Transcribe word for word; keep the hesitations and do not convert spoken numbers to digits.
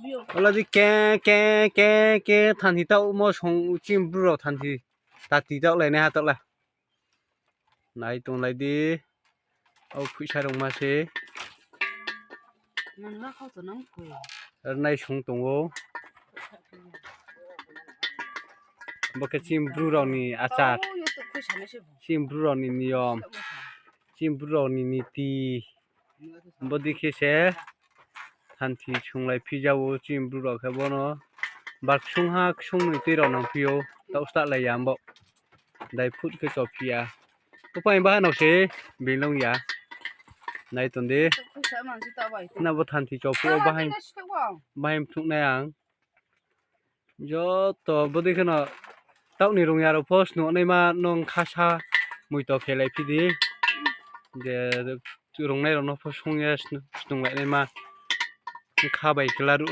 Ola di ke, ke, ke, ke, thanthi taohmo song chini bru rao thanthi. Tati taoh lai nai ha taoh la. Nai tonglai di. O phuisa rungma se. Rnai song tong ou. Bo khe chini bru rao ni achar. Chini bru rao ni niyom. Chini bru rao ni niti. Bodei khe se thanthi songlai phi ja ou chini bru rao khe bono. Bar ksung ha ksung noi tui rao nang phi ou. Taoh start lai ya bo. Dai phut khe chophi ya. Upai baha no se being long ya. Nai tong di. Na bo thanthi chophi ou bahai, bahai mthungnai ang. Joto bodei kheno taoh ni rung ya rao pho snung naima nung khasa muito khe lai phi di. Je rungnai rao no pho sung ye snung lai naima. Kha bai khe laruh